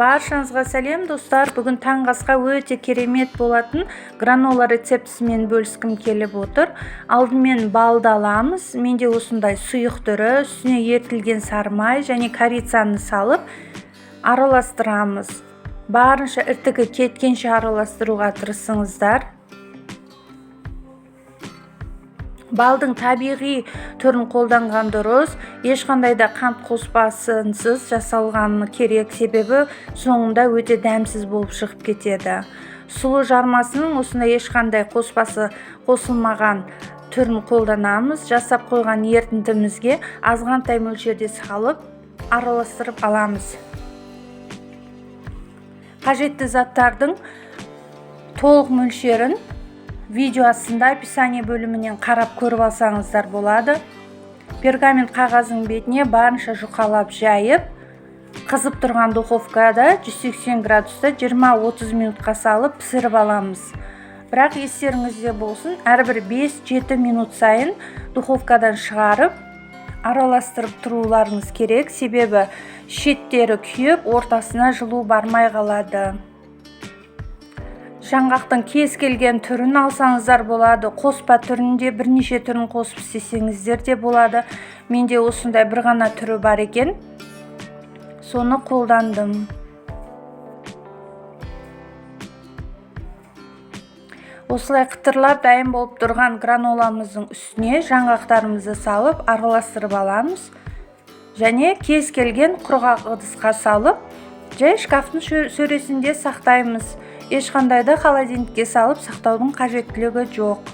Баршаңызға сәлем, достар! Бүгін таңғы асқа өте керемет болатын гранола рецептісімен бөліскім келіп отыр. Алдымен балды аламыз. Менде осындай сұйық түрі, үстіне ерітілген сары май және корицаны салып араластырамыз. Барынша іртігі кеткенше араластыруға тырысыңыздар. Балдың табиғи түрін қолданған дұрыс, ешқандай да қант қоспасынсыз жасалғаны керек, себебі соңында өте дәмсіз болып шығып кетеді. Сұлы жармасының осындай ешқандай қоспасы қосылмаған түрін қолданамыз. Жасап қойған ерітіндімізге азғантай мөлшерде салып араластырып аламыз. Қажетті заттардың толық мөлшерін видео астында описание бөлімінен қарап көріп алсаңыздар болады. Пергамент қағаздың бетіне барынша жұқалап жайып, қызып тұрған духовкада 180 градуста 20-30 минутқа салып пісіріп аламыз. Бірақ естеріңізде болсын, әрбір 5-7 минут сайын духовкадан шығарып араластырып тұруларыңыз керек, себебі шеттері күйіп, ортасына жылу бармай қалады. Жаңғақтың кез келген түрін алсаңыздар болады, қоспа түрінде бірнеше түрін қосып істесеңіздер де болады. Менде осындай бір ғана түрі бар екен, соны қолдандым. Осылай қытырлап дайын болып тұрған граноламыздың үстіне жаңғақтарымызды салып араластырып аламыз және кез келген құрғақ ыдысқа салып, жай шкафтың сөресінде сақтаймыз. Ешқандай да холодильникке салып сақтаудың қажеттілігі жоқ.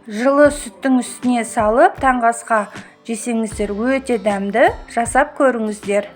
Жылы сүттің үстіне салып таңғы асқа жесеңіздер өте дәмді, жасап көріңіздер.